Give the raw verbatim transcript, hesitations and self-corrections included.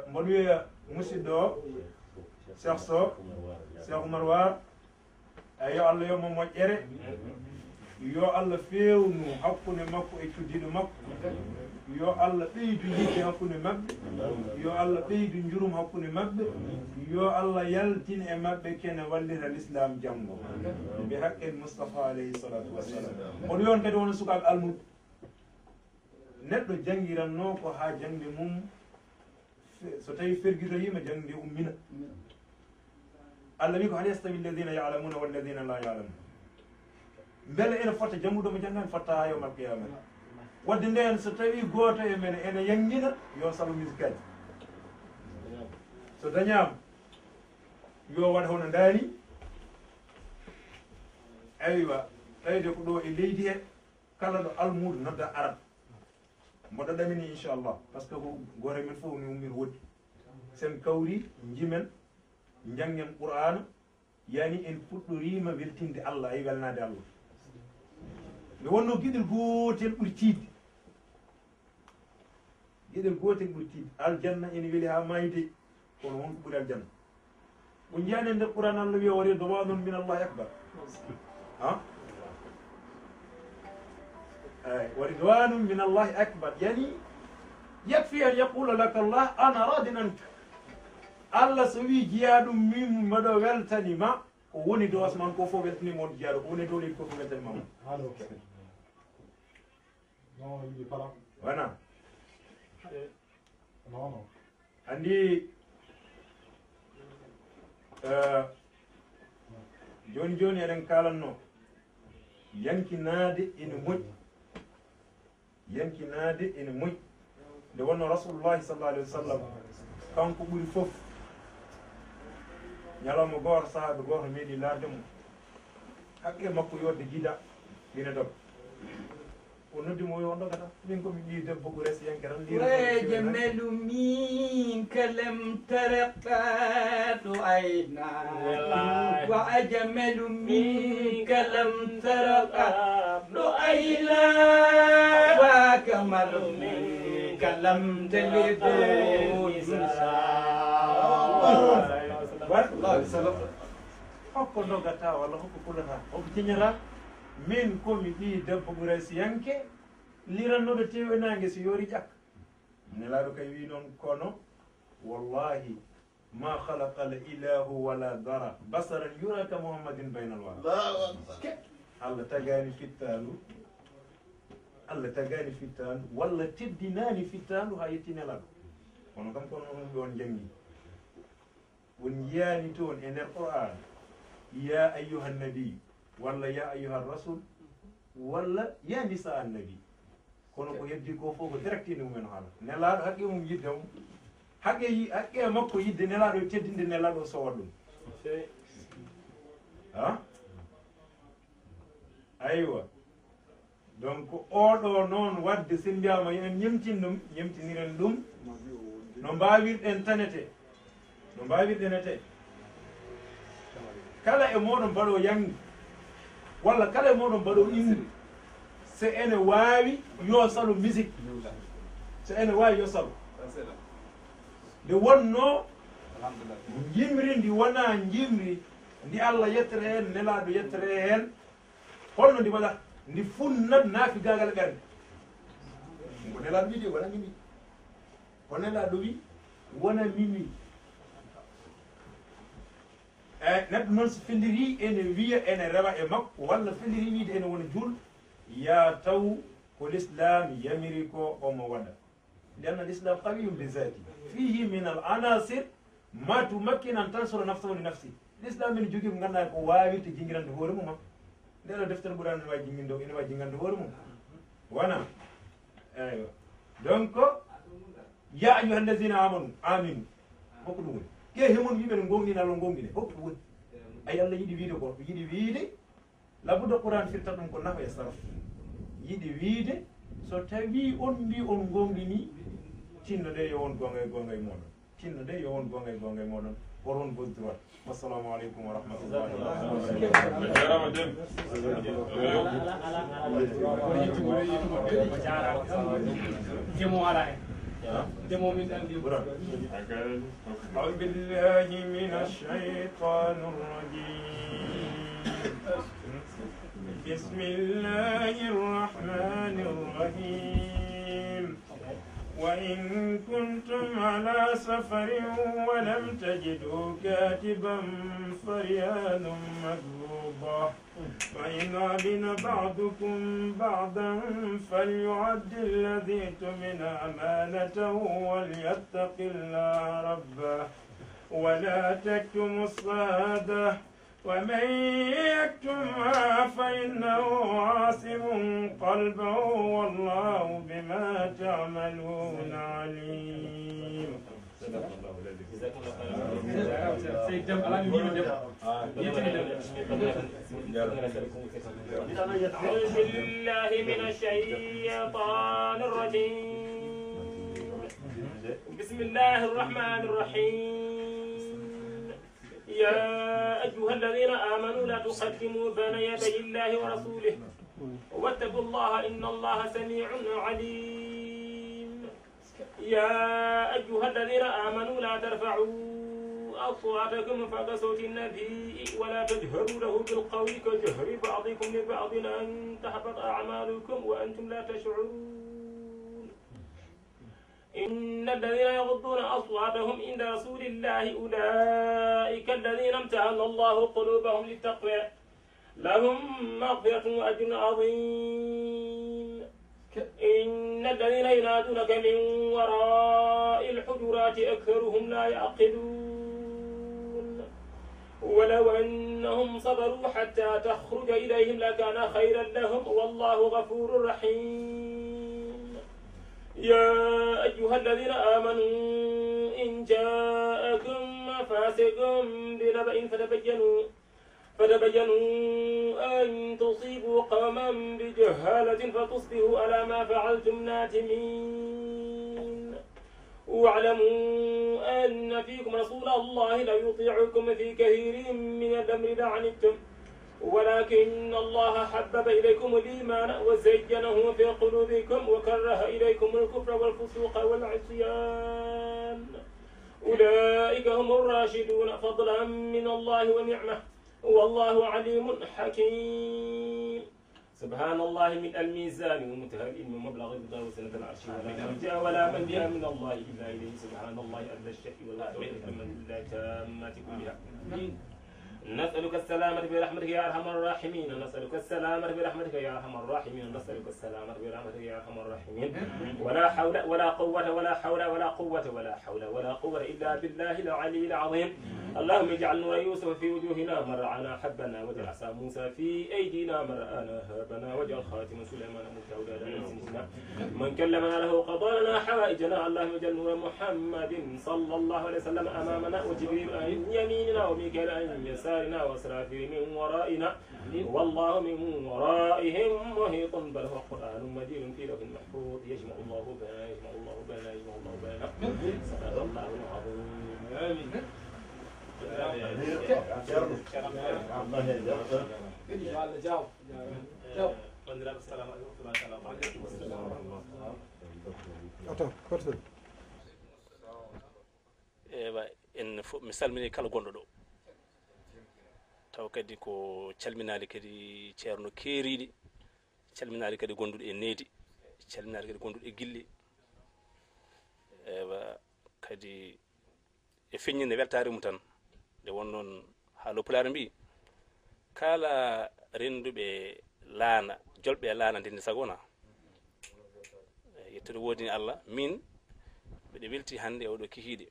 Mboɗo wiya musidɗo o, Cheikh Sow, Cheikh Oumar War, e yo Allah yoɓ mo moƴƴere, yo Allah feewnu hakkunde makko e cuddiiɗo makko, yo Allah ɓeydu yiɗde hakkunde maɓɓe, yo Allah ɓeydu njurum hakkunde maɓɓe, yo Allah yaltin e maɓɓe kene wallira l'islam janngo. Bi haqqil Mustafa alayhi salatu wassalam. Mboɗo wiya on kadi wona sukaaɓe almuɓe. Neɗɗo janngiranno ko haa jaŋde mum, fe-, so tawi fergitoyiima, jaŋde ummina. Allah wi ko, "Hal yastawi alladhina ya'lamuna walladhina la ya'lamun?" Mbele ene fota jannguɗo mo janngaani? Fotta haa yawmal qiyamati. Wadde ndeen, so tawi gooto e men ene yanngina, yo salo musique aji. So dañaama, yo waɗ hono ndaani. Aywa, tawde ko ɗo e leydi he, kala ɗo almuudo nodda arat. Mboɗo ɗamini, inchallah, par ce que ko gooto e men fof ni ummir woɗɗi. Sen kawri, njimen, njanngen Qur'aana, yani en puɗɗoriima weltinde Allah e welnaade Allah. Nde wonno geɗel gootel ɓuri tiiɗde. Geɗel gootel ɓuri tiiɗde. Aljanna ene weli haa maayi de, kono won ko ɓuri aljanna. Ko njiyaɗen nder Qur'an, Allah wiya, "Wa ridwanun min Allahi akbar." Ha? Ay, "Wa ridwanun min Allahi akbar." Yani, yakfi an yaqula laka Allah, "Ana radin anka." Allah so wi jiyaaɗum min mboɗo weltani ma, ko woni dow asman ko fof weltani mo on jiyaaɗo, ko woni dow leydi ko fof weltani ma. Non, il est pas là. Voilà. Non, non. Anndi, eh, jooni jooni eɗen kaalanno, yankinaade ene moƴƴi. Yankinaade ene moƴƴi. Nde wonno Rasulullahi sallallahu alayhi wa sallam, kanko ɓuri fof. Ñalawma gooto, sahaaɓe gooto meeɗi laarde mo. Haqqe makko yodde gida, ina dog. O noddi mo, o wiya, "On dogata? Min ko mi ɓii debbo Quraysiyanke tan, lira ko." وأجمل منك لم تر قط عينا. Wallaahi. وأجمل منك لم تر قط عينا. وأكمل منك لم تلد النساء. Wallaahi. Hokko dogata walla hokko kulata, hokko ciñata? Min ko mi ɓii debbo Quraysiyanke, lirannooɗo teewu e naange, so yoori ƴakka. Nelaaɗo kay wi noon, kono wallahi ma khalaqa al ilahu wala dara basaran yura ka Muhammadin baynal wara. Allahu akbar. Allah tagaani fittaandu, Allah tagaani fittaandu, walla teddinaani fittaandu haa yetti Nelaaɗo. Kono kam, kono on ɓe on janngi. On njiyaani toon e nder Qur'aan, "Ya ayyuhan nabi," walla "Ya ayyuhan rasul," walla "Ya nisa an nabi." Kono ko heddi ko fof ko direct ni mumen haala. Nelaaɗo haqqe mum yidde mum. Haqqe yi-, haqqe makko yidde Nelaaɗo, teddinde Nelaaɗo, o sowa ɗum. Ha? Aywa. Donc, oɗo noon waɗde, so en mbiyaama yo en ñemtin ɗum, ñemtiniren ɗum no mbaawirɗen tanete, no mbaawirɗen ete. Kala e mooɗon mbaɗo yanngi, walla kala e mooɗon mbaɗo innde, so ene waawi, yo salo musique. So ene waawi, yo salo. Nde wonnoo njimri ndi wonaa njimri ndi Allah yettere heen, Nelaaɗo yettere heen, holno ndi waɗa? Ndi funnat naafigaagal ɓernde. Ko Nelaaɗo wi de, wona min wi. Ko Nelaaɗo wi, wona min wi. E neɗɗo noon, so felliri ene wiya ene rewa e makko, walla felliri wiide ene wona juulɗo, yaa taw ko Lislaam yamiri ko omo waɗa. لأن الإسلام قوي بذاته فيه من العناصر ما تمكن أن تنصر نفسه لنفسه. Lislaam ene jogii ko ngannduɗaa ko waawirta jinngirande hoore mum. Nde ɗo deftere Qur'aan ene waawi jinnginde, ene waawi jinngande hoore mum. Wona? Eywa. Donc, يا أيها الذين آمنوا آمنوا. Hokko ɗum woni. Ke hemon wiɓe no ngongɗina, lo ngongɗine. Hokko ɗum woni. Ay, Allah yiɗi wiide ko, yiɗi wiide Labudda Qur'aan firta ɗum ko nahwa e sarf. Yiɗi wiide, so tawii on mbii on ngoonɗinii, tinno de yo won goonga e goonga e mooɗon. Tinno de yo won goonga e goonga e mooɗon. Ko oon gauche droite. Wassalamu aleykum wa rahmatullahi wa barakatuh. A jaaraama, Dem. Jemo ala en. أعوذ بالله من الشيطان الرجيم. بسم الله الرحمن الرحيم. وإن كنتم على سفر ولم تجدوا كاتبا فرهان مقبوضة، فإن أمن بعضكم بعضا فليؤد الذي اؤتمن أمانته وليتق الله ربه ولا تكتموا الشهادة ومن يكتمها فإنه آثم قلبه والله بما تعملون عليم. أعوذ بالله من الشيطان الرجيم. بسم الله الرحمن الرحيم. يا أيها الذين آمنوا لا تقدموا بين يدي الله ورسوله واتقوا الله إن الله سميع عليم. يا أيها الذين آمنوا لا ترفعوا أصواتكم فوق صوت النبي ولا تجهروا له بالقول كجهر بعضكم لبعض أن تحبط أعمالكم وأنتم لا تشعرون. إن الذين يغضون أصواتهم عند رسول الله أولئك الذين امتحن الله قلوبهم للتقوى لهم مغفرة وأجر عظيم. إن الذين ينادونك من وراء الحجرات أكثرهم لا يعقلون. ولو أنهم صبروا حتى تخرج إليهم لكان خيرا لهم والله غفور رحيم. يا أيها الذين آمنوا إن جاءكم فاسق بنبأ فتبينوا فتبينوا أن تصيبوا قوما بجهالة فتصبحوا على ما فعلتم نادمين. واعلموا أن فيكم رسول الله لو يطيعكم في كثير من الأمر لعنتم ولكن الله حبب إليكم الإيمان وزينه في قلوبكم وكره إليكم الكفر والفسوق والعصيان أولئك هم الراشدون فضلا من الله ونعمة والله عليم حكيم. سبحان الله ملء الميزان ومنتهى العلم ومبلغ الرضا وزنة العرش ولا ملجأ ولا ملجأ من الله إلا إليه. سبحان الله عدد الشيء والوقت والحكمة لله التامة كلها. نسألك السلامة برحمتك يا أرحم الراحمين. نسألك السلامة برحمتك يا أرحم الراحمين. نسألك السلامة برحمتك يا أرحم الراحمين. ولا حول ولا قوة ولا حول ولا قوة ولا حول ولا قوة إلا بالله العلي العظيم. اللهم اجعل نور يوسف في وجوهنا من رآنا حبنا واجعل عصا موسى في أيدينا من رآنا هابنا واجعل خاتم سليمان ملكه على ألسنتنا من كلمنا له قضى لنا حوائجنا. اللهم اجعل نور محمد صلى الله عليه وسلم أمامنا وجبريل عن يميننا وميكائيل عن يسارنا وإسرافيل من ورائنا والله من ورائهم محيط بل هو قرآن مجيد في لوح محفوظ. يجمع الله بيننا يجمع الله بيننا يجمع الله بيننا. صدق الله العظيم. آمين. Bandiraɓe, assalamu aleykum wa rahmatullahi taala wa barakatuh. Ewa, en fof mi salmini kala gonɗo ɗo. Taw kadi ko calminaali kadi ceerno keeriiɗi, calminaali kadi gonduɗo e needi, calminaali kadi gonduɗo e gille. Ewa, kadi e feññinde weltaare mum tan. Nde won noon haalo pulaar mbi, kala rennduɓe laana, jolɓe laana ndenndi sago wona. Yettude woodini Allah, min mbiɗa welti hannde e oɗo kikiiɗe.